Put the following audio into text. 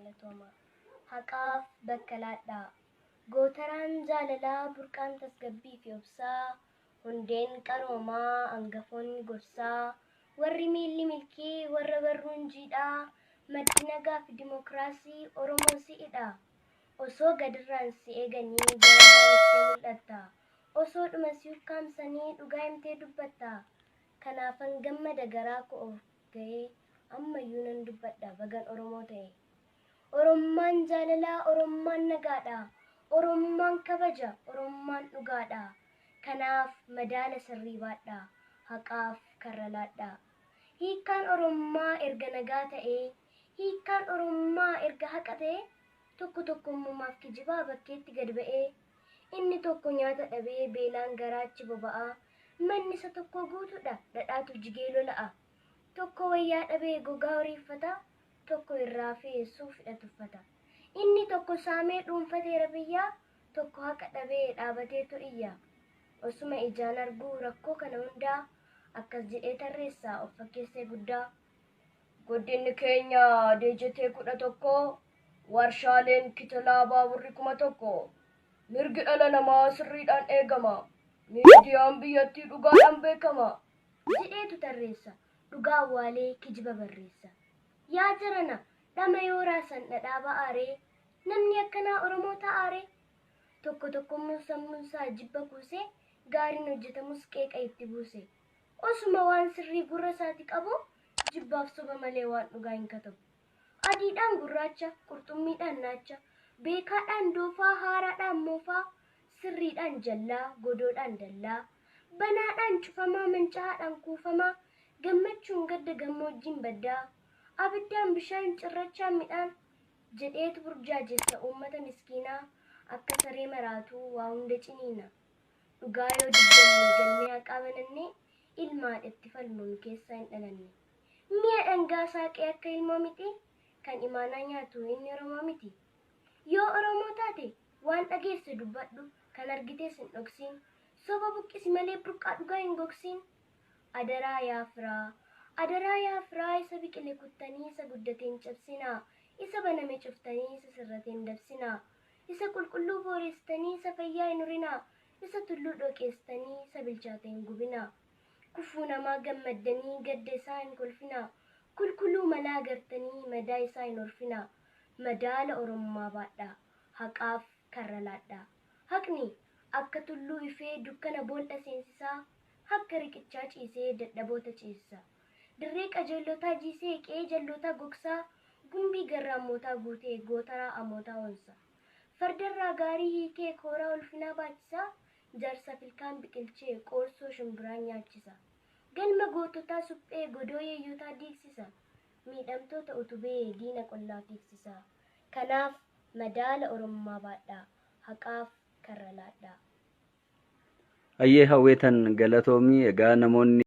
Galatooma. Haqaaf bakka laadhaa. Gootaraan jaalalaa burqaan tasgabbii fi obsaa, hundeen qaroomaa, angafoonni gorsaa, warri miilli milkii, warra barruun jiidhaa, maddi nagaa fi dimokiraasii Oromoo si'idha. Osoo gadirraan si eeganii gararraan iftee mul'atta. Osoodhuma si ukkaamsanii dhugaa himtee dubbatta. Kanaafan gammada garaa koo of ga'ee ammayyuu nan dubbadha bagan Oromoo ta'e. Oromummaan jaalalaa, Oromummaan nagaadha. Oromummaan kabaja, Oromummaan dhugaadha. Kanaaf madaala sirrii baadhaa. Haqaaf karra laadhaa. Hiikkaan Oromummaa erga nagaa ta'ee, hiikkaan Oromummaa erga haqa ta'ee, tokko tokkommumaaf kijibaa bakkeetti gad ba'ee, inni tokko nyaata dhabee beelaan garaachi boba'aa, manni isa tokkoo guutuudha dhadhaatu jigee lola'a. Tokko wayyaa dhabee gogaa horiiffata, tokko irraa hafee suufidha tuffata. Inni tokko saamee dhuunfateera biyyaa, tokko haqa dhabee dhaabateetu iyya. Osuma ijaan arguu rakkoo kana hundaa akkas jedhee tarreessa of fakkeessee guddaa. Guddinni keenya deejetee 11, warshaaleen kitilaa baaburri 1000. Mirgi dhala namaa sirriidhaan eegama. Miidiyaan biyyattii dhugaadhaan beekama. Jedheetu tarreessa. Dhugaa awwaalee kijiba barreessa. Yaa jarana dhama yoo raasan dhadhaa ba'aaree? Namni akkanaa Oromoo ta'aaree? Tokko tokkommoo sammuunsaa jibba kuusee gaariin hojjetamus qeeqa itti buuse. Osuma waan sirrii gurra isaati qabu jibbaaf soba malee waan dhugaa hin katabu. Adiidhaan gurraacha, qurxummiidhaan naacha, beekaadhaan doofaa, haaraadhaan moofaa, sirriidhaan jallaa, godoodhaan dallaa, banaadhaan cufamaa, manca'aadhaan kuufamaa, gammachuun gadda, gammoojjiin baddaa, abiddaan bishaan, cirrachaan midhaan jedheetu burjaajessa uummata miskiinaa akka saree maraatuu waa hunda ciniina. Dhugaa yoo dubbanne galmee haqaa banannee ilma haadhatti falmu nu keessaa hin dhalanne. Mi'a dhangaa saaqee akka ilmoo mixii kan imaanaa nyaatu inni Oromoo miti. Yoo Oromoo taate waan dhageesse dubbadhu kan argites hin dhoksiin. Soba buqqisi malee burqaa dhugaa hin gogsiin. Adaraa yaa firaa, adaraa yaa firaa isa biqile kuttanii isa guddate hin cabsinaa, isa baname cuftanii isa sirrate hin dabsinaa, isa qulqulluu booreessitanii isa fayyaa hin urinaa, isa tulluu dhoqeessitanii isa bilchaate hin gubinaa. Kufuu namaa gammaddanii gadda isaa hin kolfinaa, kulkuluu malaa agartanii madaa isaa hin horfinaa. Madaala Oromummaa baadhaa, haqaaf karra laadhaa. Haqni akka tulluu ifee dukkana bool'a seensisaa, akka riqichaa ciisee dadhaboota ceesisa. Dirree qajeellotaa jiisee qe'ee jallootaa gogsaa, gumbii garraammootaa guutee gootaraa amootaa onsa. Fardarraa gaarii hiikee kooraa ulfinaa baachisaa, jaarsaaf ilkaan biqilchee qoorsoo shumburaan nyaachisa. Galma goototaa suphee godoo yeeyyotaa diigsisa. Miidhamtoota utubee diina qollaa fiigsisa. Kanaaf madaala Oromummaa baadhaa. Haqaaf karra laadhaa. Hayyee Hawweetan galatoomi. Egaa namoonni.